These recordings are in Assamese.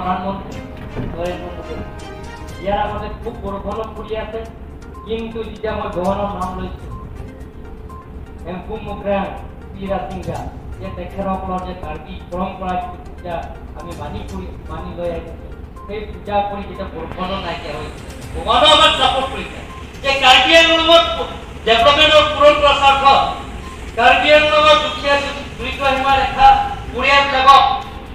প্ৰধানমন্ত্ৰী নৰেন্দ্ৰ মোদী। ইয়াৰ আগতে খুব বৰষুণো পৰি আছে, কিন্তু যেতিয়া মই ভগৱানৰ নাম লৈছোঁ হেমকুম মুখৰাং পি ৰাচিংগা, যে তেখেতসকলৰ যে কাৰ্বি পৰম্পৰা যিটো পূজা আমি মানি লৈ আহিছোঁ, সেই পূজা কৰি যেতিয়া বৰষুণো নাইকিয়া হৈছে, ভগৱানেও আমাক ছাপোৰ্ট কৰিছে যে কাৰ্বি আংলঙত ডেভেলপমেণ্টৰ পূৰণ কৰাৰ স্বাৰ্থত কাৰ্বি আংলঙৰ দুখীয়া দৰিদ্ৰ সীমা ৰেখা পৰিয়ালবিলাকক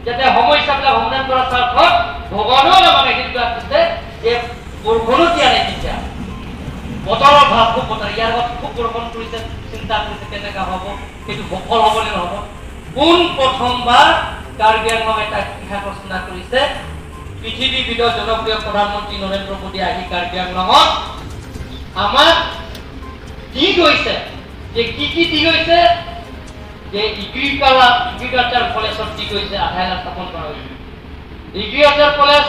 যাতে সমস্যাবিলাক সমাধান কৰাৰ স্বাৰ্থত ভগৱানেও আমাক আশীৰ্বাদ দিছে যে বৰষুণো দিয়া নাই। তেতিয়া বতৰৰ ভাৱ খুব বতৰ, ইয়াৰ আগত খুব বৰষুণ পৰিছে, চিন্তা কৰিছে কেনেকুৱা হ'ব, সেইটো সফল হ'ব নে নহ'ব। পোন প্ৰথমবাৰ কাৰ্বি আংলং এটা ইতিহাস ৰচনা কৰিছে। পৃথিৱীৰ ভিতৰত জনপ্ৰিয় প্ৰধানমন্ত্ৰী নৰেন্দ্ৰ মোদী আহি কাৰ্বি আংলঙত আমাক দি গৈছে যে কি কি দি গৈছে, যে এগ্ৰিকালচাৰ কলেজত দি গৈছে 2.5 লাখ স্থাপন কৰা হৈছে। এগ্ৰিকালচাৰ কলেজ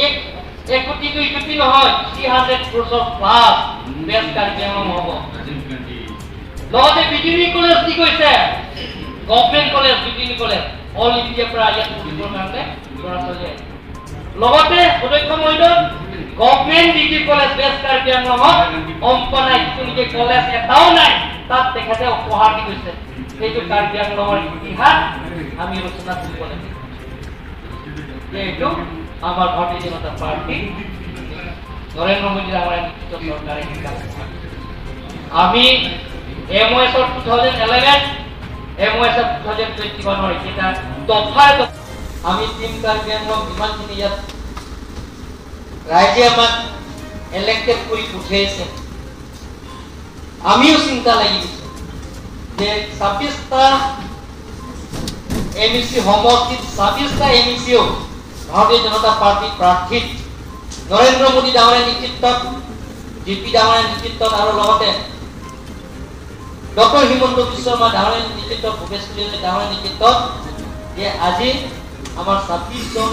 1 কোটি 2 কোটি নহয়, 300 crores plus best Karbi Anglong হ'ব। লগতে বিটিনি কলেজ দি গৈছে, গভৰ্ণমেণ্ট কলেজ বিটিনি কলেজ অল ইণ্ডিয়াৰ পৰা ইয়াত পঢ়িবৰ কাৰণে ল'ৰা ছোৱালী আহিছে। লগতে অধ্যক্ষ মহোদয়, government degree college west Karbi আংলঙত অম্পনাই যিটো নেকি কলেজ এটাও নাই, তাত তেখেতে উপহাৰ দি গৈছে। সেইটো কাৰ্বি আংলঙৰ ইতিহাস আমি ৰচনা কৰিব লাগিব যে এইটো আমাৰ ভাৰতীয় জনতা পাৰ্টি নৰেন্দ্ৰ মোদী ডাঙৰীয়া নেতৃত্ব চৰকাৰে আমি এম অ' এছৰ 2011, এম অ' এছৰ 2021 এইকেইটা দফাই আমি টিম কাৰ্বি আংলং যিমানখিনি ইয়াত ৰাইজে আমাক ইলেক্টেড কৰি পঠিয়াইছে, আমিও চিন্তা লাগি গৈছে যে 26টা এম ই চি সমষ্টিত 26টা এম ই চিও ভাৰতীয় জনতা পাৰ্টীৰ প্ৰাৰ্থীত নৰেন্দ্ৰ মোদী ডাঙৰীয়াৰ নেতৃত্বত, জে পি ডাঙৰীয়াৰ নেতৃত্বত আৰু লগতে ডক্টৰ হিমন্ত বিশ্ব শৰ্মা ডাঙৰীয়াৰ নেতৃত্বত, ভূপেশ কলিতা ডাঙৰীয়াৰ নেতৃত্বত যে আজি আমাৰ 26জন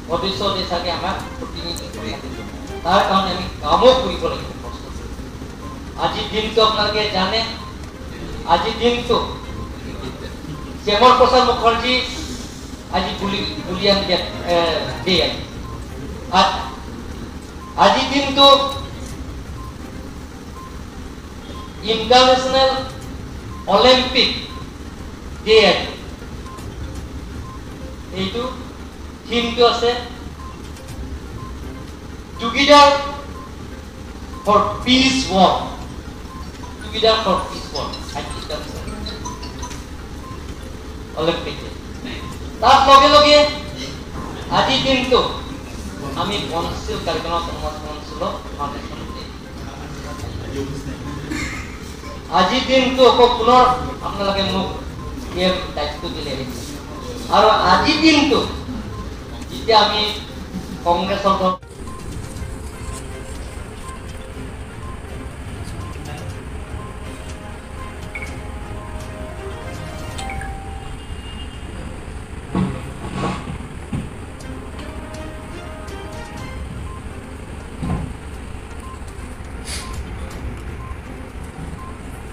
সদস্য চাগে আমাক প্ৰতিনিধিত্ব কৰি লাগিব। তাৰ কাৰণে আমি কামো কৰিব লাগিব। আজিৰ দিনটো আপোনালোকে জানে, আজিৰ দিনটো শ্যামল প্ৰসাদ মুখাৰ্জী আজি গুলিয়ান ডে। আজিৰ দিনটো ইণ্টাৰনেশ্যনেল অলিম্পিক ডে। আজি এইটো থিমটো আছে together for peace work, together for peace work Olympic day. তাৰ লগে লগে আজিৰ দিনটো আমি কাউন্সিল কাৰ্বি আংলং সমাজ কাউন্সিলৰ ফাউণ্ডেশ্যন ডে। আজিৰ দিনটো আকৌ পুনৰ আপোনালোকে মোক দায়িত্ব দিলে আৰু আজিৰ দিনটো যেতিয়া আমি কংগ্ৰেছৰ দল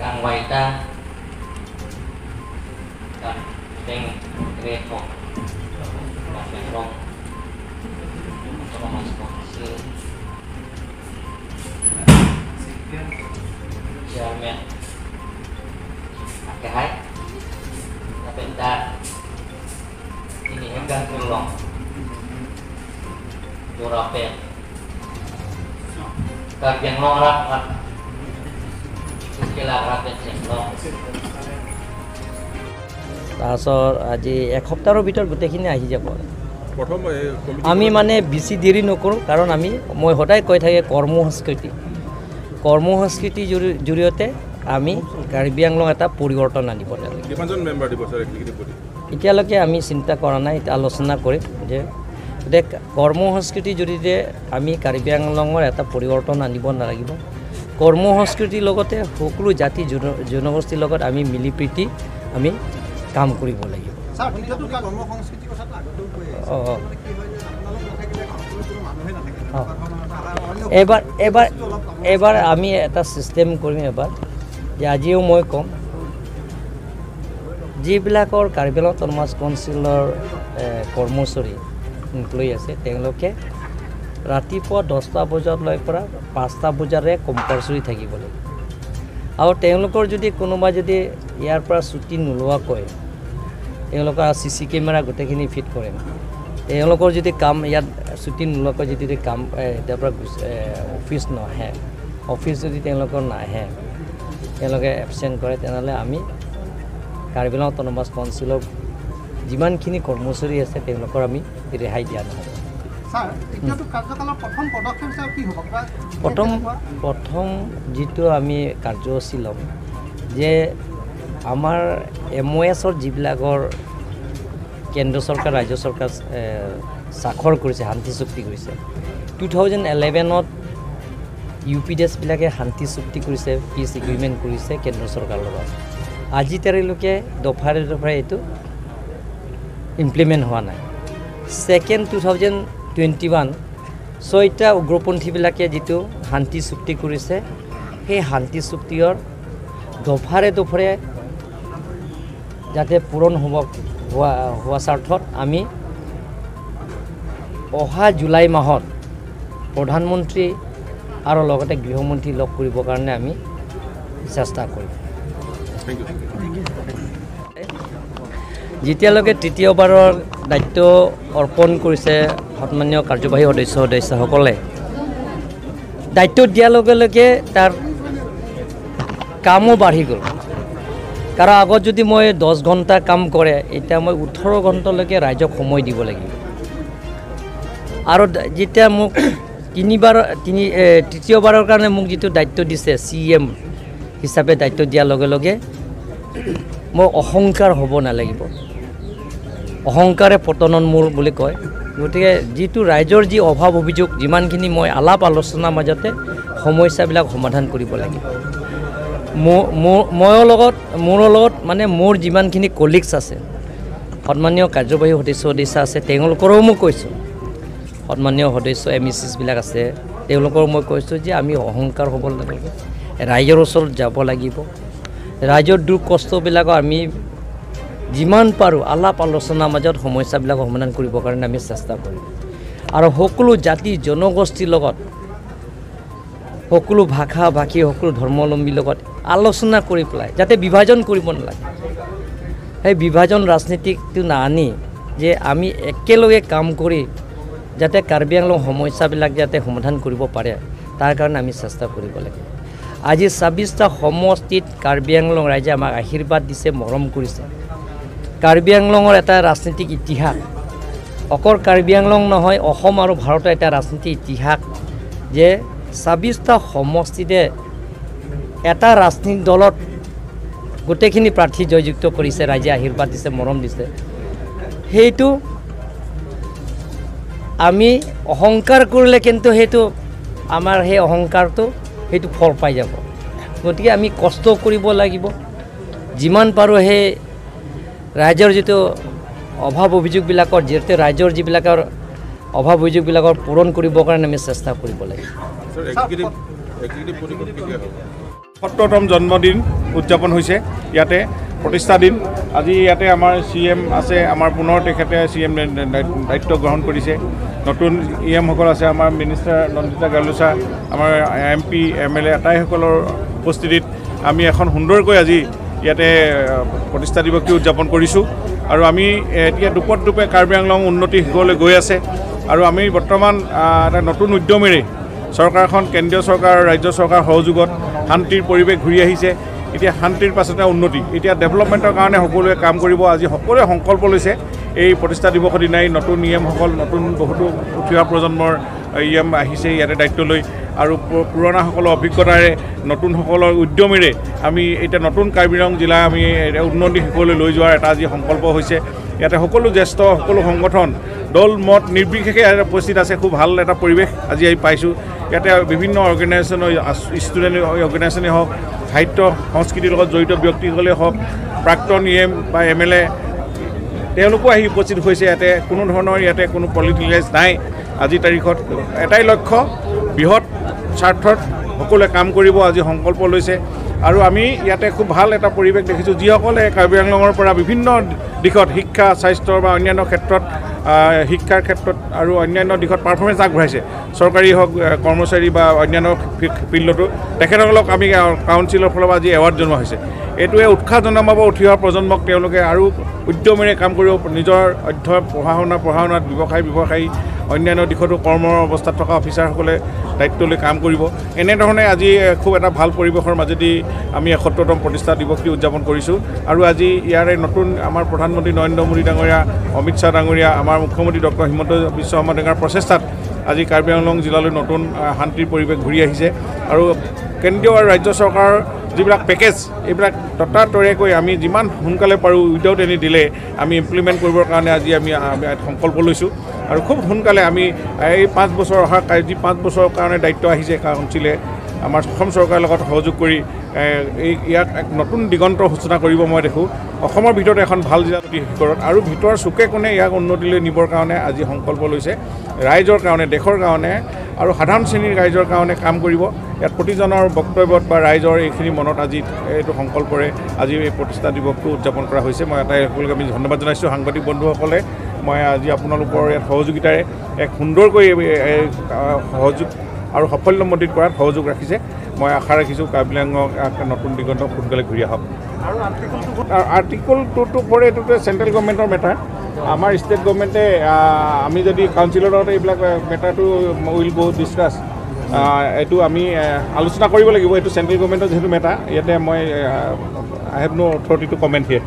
Kangwaita Kang Reho Kang Thomas Council Chairman Akehai Kapenta ini henggang tulong Jorapen Karbi Anglong Rapat তাৰপাছত আজি এসপ্তাহৰ ভিতৰত গোটেইখিনি আহি যাব। আমি মানে বেছি দেৰি নকৰোঁ, কাৰণ মই সদায় কৈ থাকে কৰ্মসংস্কৃতি, কৰ্মসংস্কৃতিৰ জৰিয়তে আমি কাৰ্বি আংলং এটা পৰিৱৰ্তন আনিব লাগে। এতিয়ালৈকে আমি চিন্তা কৰা নাই, এতিয়া আলোচনা কৰিম যে কৰ্মসংস্কৃতিৰ জৰিয়তে আমি কাৰ্বি আংলঙৰ এটা পৰিৱৰ্তন আনিব নালাগিব। কৰ্মসংস্কৃতিৰ লগতে সকলো জাতি জনগোষ্ঠীৰ লগত আমি মিলি প্ৰীতি আমি কাম কৰিব লাগিব। এবাৰ এবাৰ এবাৰ আমি এটা ছিষ্টেম কৰিম এবাৰ, যে আজিও মই ক'ম যিবিলাকৰ কাৰ্বি আংলং অট'নমাছ কাউন্সিলৰ কৰ্মচাৰী এমপ্লয়ী আছে, তেওঁলোকে ৰাতিপুৱা 10টা বজাত লৈ পৰা 5টা বজাৰে কম্পালচৰি থাকিব লাগিব। আৰু তেওঁলোকৰ যদি কোনোবা যদি ইয়াৰ পৰা ছুটি নোলোৱাকৈ তেওঁলোকৰ চি চি কেমেৰা গোটেইখিনি ফিট কৰে, তেওঁলোকৰ যদি কাম ইয়াত ছুটি নোলোৱাকৈ যদি কাম ইয়াৰ পৰা অফিচ নাহে, অফিচ যদি তেওঁলোকৰ নাহে, তেওঁলোকে এবচেণ্ট কৰে, তেনেহ'লে আমি কাৰ্বি আংলং অট'নমাছ কাউন্সিলৰ যিমানখিনি কৰ্মচাৰী আছে তেওঁলোকৰ আমি ৰেহাই দিয়া নহ'ব। প্ৰথম যিটো আমি কাৰ্যসূচী ল'ম যে আমাৰ এম অ' এছৰ যিবিলাকৰ কেন্দ্ৰ চৰকাৰ ৰাজ্য চৰকাৰ স্বাক্ষৰ কৰিছে, শান্তি চুক্তি কৰিছে, 2011ত ইউ পি ডি এছবিলাকে শান্তি চুক্তি কৰিছে, পিচ এগ্ৰিমেণ্ট কৰিছে কেন্দ্ৰ চৰকাৰৰ লগত। আজি তাৰিখলৈকে দফাৰে দফাৰে এইটো ইমপ্লিমেণ্ট হোৱা নাই। ছেকেণ্ড 2021 6টা উগ্ৰপন্থীবিলাকে যিটো শান্তি চুক্তি কৰিছে, সেই শান্তি চুক্তিৰ দফাৰে দফাৰে যাতে পূৰণ হ'ব হোৱা স্বাৰ্থত আমি অহা জুলাই মাহত প্ৰধানমন্ত্ৰী আৰু লগতে গৃহমন্ত্ৰী লগ কৰিবৰ কাৰণে আমি চেষ্টা কৰিম। যেতিয়ালৈকে তৃতীয়বাৰৰ দায়িত্ব অৰ্পণ কৰিছে সন্মানীয় কাৰ্যবাহী সদস্য সদস্যসকলে, দায়িত্ব দিয়াৰ লগে লগে তাৰ কামো বাঢ়ি গ'ল। কাৰণ আগত যদি মই 10 ঘণ্টা কাম কৰে, এতিয়া মই 18 ঘণ্টালৈকে ৰাইজক সময় দিব লাগিব। আৰু যেতিয়া মোক তৃতীয়বাৰৰ কাৰণে মোক যিটো দায়িত্ব দিছে চি এম হিচাপে দায়িত্ব দিয়াৰ লগে লগে মই অহংকাৰ হ'ব নালাগিব। অহংকাৰে পতনৰ মূল বুলি কয়। গতিকে যিটো ৰাইজৰ যি অভাৱ অভিযোগ যিমানখিনি মই আলাপ আলোচনাৰ মাজতে সমস্যাবিলাক সমাধান কৰিব লাগিব। মোৰ লগত মানে মোৰ যিমানখিনি কলিগছ আছে, সন্মানীয় কাৰ্যবাহী সদস্য সদস্য আছে, তেওঁলোকৰো মই কৈছোঁ, সন্মানীয় সদস্য এম ই চিছবিলাক আছে, তেওঁলোকৰ মই কৈছোঁ যে আমি অহংকাৰ হ'ব নালাগে, ৰাইজৰ ওচৰত যাব লাগিব, ৰাইজৰ দুখ কষ্টবিলাকৰ আমি যিমান পাৰোঁ আলাপ আলোচনাৰ মাজত সমস্যাবিলাকৰ সমাধান কৰিবৰ কাৰণে আমি চেষ্টা কৰিম। আৰু সকলো জাতি জনগোষ্ঠীৰ লগত, সকলো ভাষা ভাষী, সকলো ধৰ্মাৱলম্বীৰ লগত আলোচনা কৰি পেলাই যাতে বিভাজন কৰিব নালাগে, সেই বিভাজন ৰাজনীতিকটো নাআনি যে আমি একেলগে কাম কৰি যাতে কাৰ্বি আংলং সমস্যাবিলাক যাতে সমাধান কৰিব পাৰে তাৰ কাৰণে আমি চেষ্টা কৰিব লাগে। আজি 26টা সমষ্টিত কাৰ্বি আংলং ৰাইজে আমাক আশীৰ্বাদ দিছে, মৰম কৰিছে। কাৰ্বি আংলঙৰ এটা ৰাজনীতিক ইতিহাস, অকল কাৰ্বি আংলং নহয়, অসম আৰু ভাৰতৰ এটা ৰাজনীতিক ইতিহাস যে 26টা সমষ্টিতে এটা ৰাজনীতিক দলত গোটেইখিনি প্ৰাৰ্থী জয়যুক্ত কৰিছে, ৰাইজে আশীৰ্বাদ দিছে, মৰম দিছে। সেইটো আমি অহংকাৰ কৰিলে কিন্তু সেইটো আমাৰ সেই অহংকাৰটো সেইটো ফল পাই যাব। গতিকে আমি কষ্ট কৰিব লাগিব, যিমান পাৰোঁ সেই ৰাইজৰ যিটো অভাৱ অভিযোগবিলাকৰ, যিহেতু ৰাইজৰ যিবিলাকৰ অভাৱ অভিযোগবিলাকৰ পূৰণ কৰিবৰ কাৰণে আমি চেষ্টা কৰিব লাগিব। 70তম জন্মদিন উদযাপন হৈছে ইয়াতে, প্ৰতিষ্ঠা দিন। আজি ইয়াতে আমাৰ চি এম আছে, আমাৰ পুনৰ তেখেতে চি এম দায়িত্ব গ্ৰহণ কৰিছে। নতুন ই এমসকল আছে, আমাৰ মিনিষ্টাৰ নন্দিতা গাৰ্লোচা, আমাৰ M P, M L A আটাইসকলৰ উপস্থিতিত আমি এখন সুন্দৰকৈ আজি ইয়াতে প্ৰতিষ্ঠা দিৱসটি উদযাপন কৰিছোঁ। আৰু আমি এতিয়া দুপত দুপে কাৰ্বি আংলং উন্নতি শিখৰলৈ গৈ আছে। আৰু আমি বৰ্তমান এটা নতুন উদ্যমেৰে চৰকাৰখন, কেন্দ্ৰীয় চৰকাৰ আৰু ৰাজ্য চৰকাৰৰ সহযোগত শান্তিৰ পৰিৱেশ ঘূৰি আহিছে। এতিয়া শান্তিৰ পাছতে উন্নতি, এতিয়া ডেভেলপমেণ্টৰ কাৰণে সকলোৱে কাম কৰিব। আজি সকলোৱে সংকল্প লৈছে এই প্ৰতিষ্ঠা দিৱসৰ দিনাই নতুন ই এমসকল, নতুন বহুতো উঠি অহা প্ৰজন্মৰ ই এম আহিছে ইয়াতে দায়িত্ব লৈ, আৰু পুৰণাসকলৰ অভিজ্ঞতাৰে, নতুনসকলৰ উদ্যমেৰে আমি এতিয়া নতুন কাৰ্বি আংলং জিলা আমি উন্নতি শিখৰলৈ লৈ যোৱাৰ এটা আজি সংকল্প হৈছে। ইয়াতে সকলো জ্যেষ্ঠ, সকলো সংগঠন, দল মত নিৰ্বিশেষে ইয়াতে উপস্থিত আছে। খুব ভাল এটা পৰিৱেশ আজি আহি পাইছোঁ। ইয়াতে বিভিন্ন অৰ্গেনাইজেশ্যনৰ, ষ্টুডেণ্ট অৰ্গেনাইজেশ্যনেই হওক, সাহিত্য সংস্কৃতিৰ লগত জড়িত ব্যক্তিসকলেই হওক, প্ৰাক্তন ই এম বা এম এল এ, তেওঁলোকো আহি উপস্থিত হৈছে। ইয়াতে কোনো ধৰণৰ ইয়াতে কোনো পলিটিকেলাইজ নাই। আজিৰ তাৰিখত এটাই লক্ষ্য, বৃহৎ স্বাৰ্থত সকলোৱে কাম কৰিব আজি সংকল্প লৈছে। আৰু আমি ইয়াতে খুব ভাল এটা পৰিৱেশ দেখিছোঁ। যিসকলে কাৰ্বি আংলঙৰ পৰা বিভিন্ন দিশত শিক্ষা, স্বাস্থ্য বা অন্যান্য ক্ষেত্ৰত শিক্ষাৰ ক্ষেত্ৰত আৰু অন্যান্য দিশত পাৰফৰ্মেঞ্চ আগবঢ়াইছে, চৰকাৰী হওক, কৰ্মচাৰী বা অন্যান্য ফিল্ডতো, তেখেতসকলক আমি কাউন্সিলৰ ফালৰ পৰা আজি এৱাৰ্ড জনোৱা হৈছে। এইটোৱে উৎসাহ জনাব উঠি অহা প্ৰজন্মক, তেওঁলোকে আৰু উদ্যমেৰে কাম কৰিব, নিজৰ অধ্যয়ন, পঢ়া শুনাত, ব্যৱসায়ী, অন্যান্য দিশতো কৰ্মৰ অৱস্থাত থকা অফিচাৰসকলে দায়িত্ব লৈ কাম কৰিব। এনেধৰণে আজি খুব এটা ভাল পৰিৱেশৰ মাজেদি আমি 71তম প্ৰতিষ্ঠা দিৱসটি উদযাপন কৰিছোঁ। আৰু আজি ইয়াৰে নতুন আমাৰ প্ৰধানমন্ত্ৰী নৰেন্দ্ৰ মোদী ডাঙৰীয়া, অমিত শ্বাহ ডাঙৰীয়া, আমাৰ মুখ্যমন্ত্ৰী ডক্টৰ হিমন্ত বিশ্ব শৰ্মা ডাঙৰীয়াৰ প্ৰচেষ্টাত আজি কাৰ্বি আংলং জিলালৈ নতুন শান্তিৰ পৰিৱেশ ঘূৰি আহিছে। আৰু কেন্দ্ৰীয় আৰু ৰাজ্য চৰকাৰৰ যিবিলাক পেকেজ, এইবিলাক ততাতৈয়াকৈ আমি যিমান সোনকালে পাৰোঁ, উইদাউট এনি ডিলে আমি ইমপ্লিমেণ্ট কৰিবৰ কাৰণে আজি আমি সংকল্প লৈছোঁ। আৰু খুব সোনকালে আমি এই 5 বছৰ অহা, যি 5 বছৰৰ কাৰণে দায়িত্ব আহিছে, কাউন্সিলে আমাৰ অসম চৰকাৰৰ লগত সহযোগ কৰি এই ইয়াক এক নতুন দিগন্তৰ সূচনা কৰিব। মই দেখোঁ অসমৰ ভিতৰত এখন ভাল জিলা অতি শিখৰত আৰু ভিতৰৰ চুকে কোণে ইয়াক উন্নতিলৈ নিবৰ কাৰণে আজি সংকল্প লৈছে। ৰাইজৰ কাৰণে, দেশৰ কাৰণে আৰু সাধাৰণ শ্ৰেণীৰ ৰাইজৰ কাৰণে কাম কৰিব। ইয়াত প্ৰতিজনৰ বক্তব্যত বা ৰাইজৰ এইখিনি মনত আজি এইটো সংকল্পৰে আজি এই প্ৰতিষ্ঠা দিৱসটো উদযাপন কৰা হৈছে। মই আটাইসকলকে আমি ধন্যবাদ জনাইছোঁ। সাংবাদিক বন্ধুসকলে, মই আজি আপোনালোকৰ ইয়াত সহযোগিতাৰে এক সুন্দৰকৈ এই সহযোগ আৰু সাফল্যমণ্ডিত কৰাত সহযোগ ৰাখিছে। মই আশা ৰাখিছোঁ কাৰ্বি আংলঙক এক নতুন দিগন্ত সোনকালে ঘূৰি আহক। আৰ্টিকল 224, এইটোতো চেণ্ট্ৰেল গভৰ্ণমেণ্টৰ মেটাৰ। আমাৰ ষ্টেট গভৰ্ণমেণ্টে, আমি যদি কাউন্সিলৰ লগত এইবিলাক মেটাৰটো will গ' ডিছকাছ, এইটো আমি আলোচনা কৰিব লাগিব। এইটো চেণ্ট্ৰেল গভৰ্ণমেণ্টৰ যিহেতু মেটাৰ, ইয়াতে মই I have no authority to comment here.